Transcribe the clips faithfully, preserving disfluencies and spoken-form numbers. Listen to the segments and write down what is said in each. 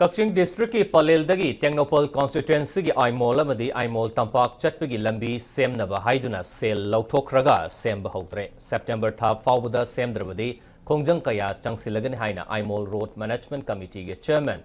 ꯀꯛꯆꯤꯡ ꯗꯤꯁꯇ꯭ꯔꯤꯛꯀꯤ ꯄꯂꯦꯜꯗꯒꯤ ꯇꯦꯡꯅꯧꯄꯜ ꯀꯣꯟꯁꯇꯤꯇ꯭ꯋꯦꯟꯁꯤꯒꯤ ꯑꯥꯏꯃꯣꯜ ꯑꯃꯗꯤ ꯑꯥꯏꯃꯣꯜ ꯇꯝꯄꯥꯛ ꯆꯠꯄꯒꯤ ꯂꯝꯕꯤ ꯁꯦꯝꯅꯕ ꯍꯥꯏꯗꯨꯅ ꯁꯦꯜ ꯂꯧꯊꯣꯛꯈ꯭ꯔꯒ ꯁꯦꯝꯕ ꯍꯧꯗ꯭ꯔꯦ꯫ ꯁꯦꯞꯇꯦꯝꯕꯔ ꯊꯥ ꯐꯥꯎꯕꯗ ꯁꯦꯝꯗ꯭ꯔꯕꯗꯤ ꯈꯣꯡꯖꯪ ꯀꯌꯥ ꯆꯪꯁꯤꯜꯂꯒꯅꯤ ꯍꯥꯏꯅ ꯑꯥꯏꯃꯣꯜ ꯔꯣꯗ ꯃꯦꯅꯦꯖꯃꯦꯟꯠ ꯀꯃꯤꯇꯤꯒꯤ ꯆꯦꯌꯔꯃꯦꯟ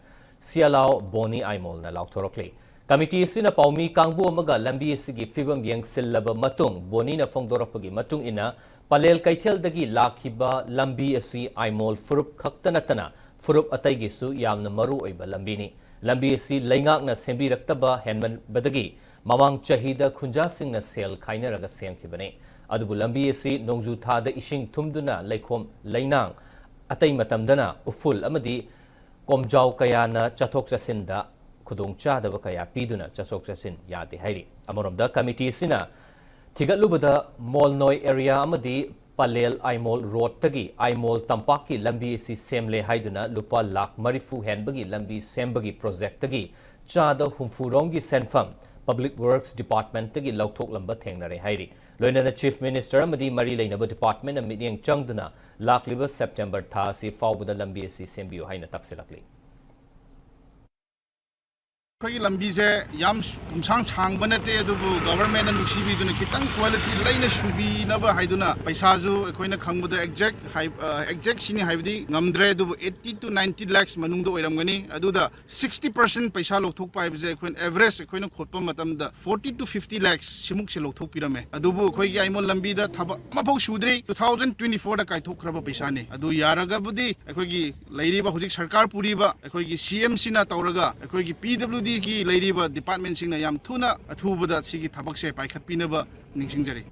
ꯁꯤꯌꯥꯂꯥꯎ ꯕꯣꯅꯤ ꯑꯥꯏꯃꯣꯜꯅ ꯂꯥꯎꯊꯣꯔꯛꯂꯤ꯫ ꯀꯃꯤꯇꯤ ꯑꯁꯤꯅ ꯄꯥꯎꯃꯤ ꯀꯥꯡꯕꯨ ꯑꯃꯒ ꯂꯝꯕꯤ ꯑꯁꯤꯒꯤ ꯐꯤꯕꯝ ꯌꯦꯡꯁꯤꯜꯂꯕ ꯃꯇꯨꯡ, ꯕꯣꯅꯤꯅ ꯐꯣꯡꯗꯣꯔꯛꯄꯒꯤ ꯃꯇꯨꯡ ꯏꯟꯅ, ꯄꯂꯦꯜ ꯀꯩꯊꯦꯜꯗꯒꯤ ꯂꯥꯛꯈꯤꯕ ꯂꯝꯕꯤ ꯑꯁꯤ ꯑꯥꯏꯃꯣꯜ ꯐꯨꯔꯨꯞ ꯈꯛꯇ ꯅꯠꯇꯅ ꯐꯨꯔꯨꯞ ꯑꯇꯩꯒꯤꯁꯨ ꯌꯥꯝꯅ ꯃꯔꯨ ꯑꯣꯏꯕ ꯂꯝꯕꯤꯅꯤ꯫ ꯂꯝꯕꯤ ꯑꯁꯤ ꯂꯩꯉꯥꯛꯅ ꯁꯦꯝꯕꯤꯔꯛꯇꯕ ꯍꯦꯟꯃꯟꯕꯗꯒꯤ ꯃꯃꯥꯡ ꯆꯍꯤꯗ ꯈꯨꯟꯖꯥꯁꯤꯡꯅ ꯁꯦꯜ ꯈꯥꯏꯅꯔꯒ ꯁꯦꯝꯈꯤꯕꯅꯤ꯫ ꯑꯗꯨꯕꯨ ꯂꯝꯕꯤ ꯑꯁꯤ ꯅꯣꯡꯖꯨ ꯊꯥꯗ ꯏꯁꯤꯡ ꯊꯨꯝꯗꯨꯅ ꯂꯩꯈꯣꯝ ꯂꯩꯅꯥꯡ, ꯑꯇꯩ ꯃꯇꯝꯗꯅ ꯎꯐꯨꯜ ꯑꯃꯗꯤ ꯀꯣꯝꯖꯥꯎ ꯀꯌꯥꯅ ꯆꯠꯊꯣꯛ ꯆꯠꯁꯤꯟꯗ ꯈꯨꯗꯣꯡꯆꯥꯗꯕ ꯀꯌꯥ ꯄꯤꯗꯨꯅ ꯆꯠꯊꯣꯛ ꯆꯠꯁꯤꯟ ꯌꯥꯗꯦ ꯍꯥꯏꯔꯤ꯫ ꯑꯃꯔꯣꯝꯗ, ꯀꯃꯤꯇꯤ ꯑꯁꯤꯅ ꯊꯤꯒꯠꯂꯨꯕꯗ ꯃꯣꯜꯅꯣꯏ ꯑꯦꯔꯤꯌꯥ ꯑꯃꯗꯤ ꯄꯂꯦꯜ ꯑꯥꯏꯃꯣꯜ ꯔꯣꯗꯇꯒꯤ ꯑꯥꯏꯃꯣꯜ ꯇꯝꯄꯥꯛꯀꯤ ꯂꯝꯕꯤ ꯑꯁꯤ ꯁꯦꯝꯂꯦ ꯍꯥꯏꯗꯨꯅ ꯂꯨꯄꯥ ꯂꯥꯈ ꯃꯔꯤꯐꯨ ꯍꯦꯟꯕꯒꯤ ꯂꯝꯕꯤ ꯁꯦꯝꯕꯒꯤ ꯄ꯭ꯔꯣꯖꯦꯛꯇꯒꯤ ꯆꯥꯗ ꯍꯨꯝꯐꯨ ꯔꯣꯝꯒꯤ ꯁꯦꯟꯐꯝ ꯄꯕ꯭ꯂꯤꯛ ꯋꯔꯛꯁ ꯗꯤꯄꯥꯔꯠꯃꯦꯟꯠꯇꯒꯤ ꯂꯧꯊꯣꯛꯂꯝꯕ ꯊꯦꯡꯅꯔꯦ ꯍꯥꯏꯔꯤ꯫ ꯂꯣꯏꯅꯅ ꯆꯤꯐ ꯃꯤꯅꯤꯁꯇꯔ ꯑꯃꯗꯤ ꯃꯔꯤ ꯂꯩꯅꯕ ꯗꯤꯄꯥꯔꯠꯃꯦꯟꯠꯅ ꯃꯤꯠꯌꯦꯡ ꯆꯪꯗꯨꯅ ꯂꯥꯛꯂꯤꯕ ꯁꯦꯞꯇꯦꯝꯕꯔ ꯊꯥ ꯑꯁꯤ ꯐꯥꯎꯕꯗ ꯂꯝꯕꯤ ꯑꯁꯤ ꯁꯦꯝꯕꯤꯌꯨ ꯍꯥꯏꯅ ꯇꯛꯁꯤꯜꯂꯛꯂꯤ꯫ ꯑꯩꯈꯣꯏꯒꯤ ꯂꯝꯕꯤꯁꯦ ꯌꯥꯝ ꯄꯨꯡꯁꯥꯡ ꯁꯥꯡꯕ ꯅꯠꯇꯦ, ꯑꯗꯨꯕꯨ ꯒꯚꯔꯟꯃꯦꯟꯠꯅ ꯅꯨꯡꯁꯤꯕꯤꯗꯨꯅ ꯈꯤꯇꯪ ꯀ꯭ꯋꯥꯂꯤꯇꯤ ꯂꯩꯅ ꯁꯨꯕꯤꯅꯕ ꯍꯥꯏꯗꯨꯅ ꯄꯩꯁꯥꯁꯨ ꯑꯩꯈꯣꯏꯅ ꯈꯪꯕꯗ ꯑꯦꯛꯖꯦꯛ ꯍꯥꯏ-, ꯑ, ꯑꯦꯛꯖꯦꯛ ꯁꯤꯅꯤ ꯍꯥꯏꯕꯗꯤ ꯉꯝꯗ꯭ꯔꯦ, ꯑꯗꯨꯕꯨ eighty to ninety lakhs ꯃꯅꯨꯡꯗ ꯑꯣꯏꯔꯝꯒꯅꯤ꯫ ꯑꯗꯨꯗ sixty percent ꯄꯩꯁꯥ ꯂꯧꯊꯣꯛꯄ ꯍꯥꯏꯕꯁꯦ ꯑꯩꯈꯣꯏꯅ average ꯑꯩꯈꯣꯏꯅ ꯈꯣꯠꯄ ꯃꯇꯝꯗ forty to fifty lakhs ꯁꯤꯃꯨꯛꯁꯦ ꯂꯧꯊꯣꯛꯄꯤꯔꯝꯃꯦ꯫ ꯑꯗꯨꯕꯨ ꯑꯩꯈꯣꯏꯒꯤ ꯑꯥꯏꯃꯣꯜ ꯂꯝꯕꯤꯗ ꯊꯕꯛ ꯑꯃꯐꯥꯎ ꯁꯨꯗ꯭ꯔꯤ꯫ Two thousand twenty fourꯗ ꯀꯥꯏꯊꯣꯛꯈ꯭ꯔꯕ ꯄꯩꯁꯥꯅꯤ꯫ ꯑꯗꯨ ꯌꯥꯔꯒꯕꯨꯗꯤ ꯑꯩꯈꯣꯏꯒꯤ ꯂꯩꯔꯤꯕ ꯍꯧꯖꯤꯛ ꯁꯔꯀꯥꯔ ꯄꯨꯔꯤꯕ ꯑꯩꯈꯣꯏꯒꯤ ꯁꯤ ꯑꯦꯝ ꯁꯤꯅ ꯇꯧꯔꯒ ꯑꯩꯈꯣꯏꯒꯤ ꯄꯤ ꯗꯕ꯭ꯂꯤꯎ ꯗꯤꯒꯤ ꯂꯩꯔꯤꯕ ꯗꯤꯄꯥꯔꯠꯃꯦꯟꯠꯁꯤꯡꯅ ꯌꯥꯝ ꯊꯨꯅ ꯑꯊꯨꯕꯗ ꯁꯤꯒꯤ ꯊꯕꯛꯁꯦ ꯄꯥꯏꯈꯠꯄꯤꯅꯕ ꯅꯤꯡꯁꯤꯡꯖꯔꯤ꯫